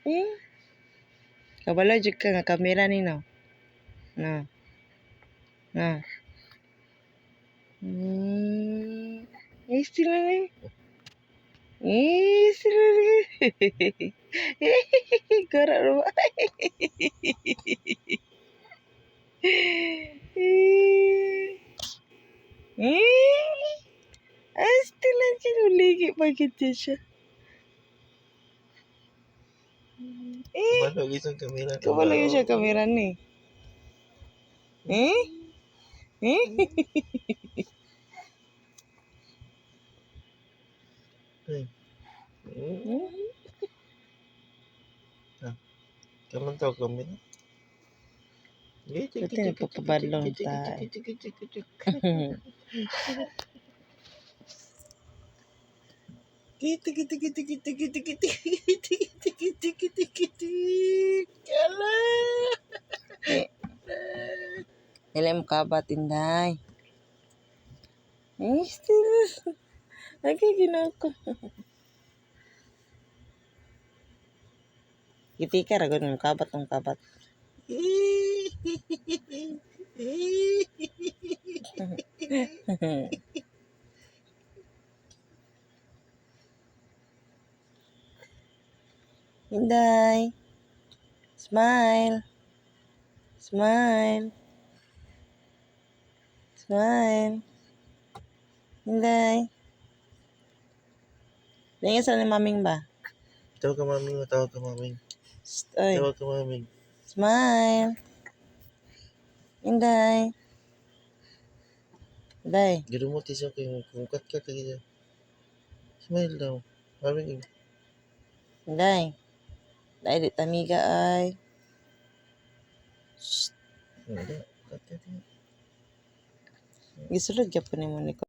Eh? Kabalo jud ka nga kamera ni, no? No. No. Eh, sila ni. Eh, sila ni. Gara ro. Eh. Ay, still lang siya. Uligi pa kita siya. Eh, Kabalo isang kamera. Kabalo yun siya kamera ni. Eh? Eh? Ay. Ah, kaman tawag kamera. Buti nagpapabadlong tayo. Kiti kiti kiti kiti kiti kiti kiti kiti kiti kiti kiti. Kala. Eh, dili mo kabat, Inday. Eh, still. Ay, ginoo ko. Giti ka ra gud mo kabat ang kabat. Inday. Smile. Smile. Smile. Inday. Tingin sa ni maming ba? Tawag ka maming, tawag ka maming. Shh, oy. Tawag ka maming. Smile. Inday. Inday. Girumot isa kay kung kat ka kaya. Smile daw. Maming. Inday. Dai di tamiga ay. Shh. Wala. Kat kat. Gisulod gyapon nimo ni.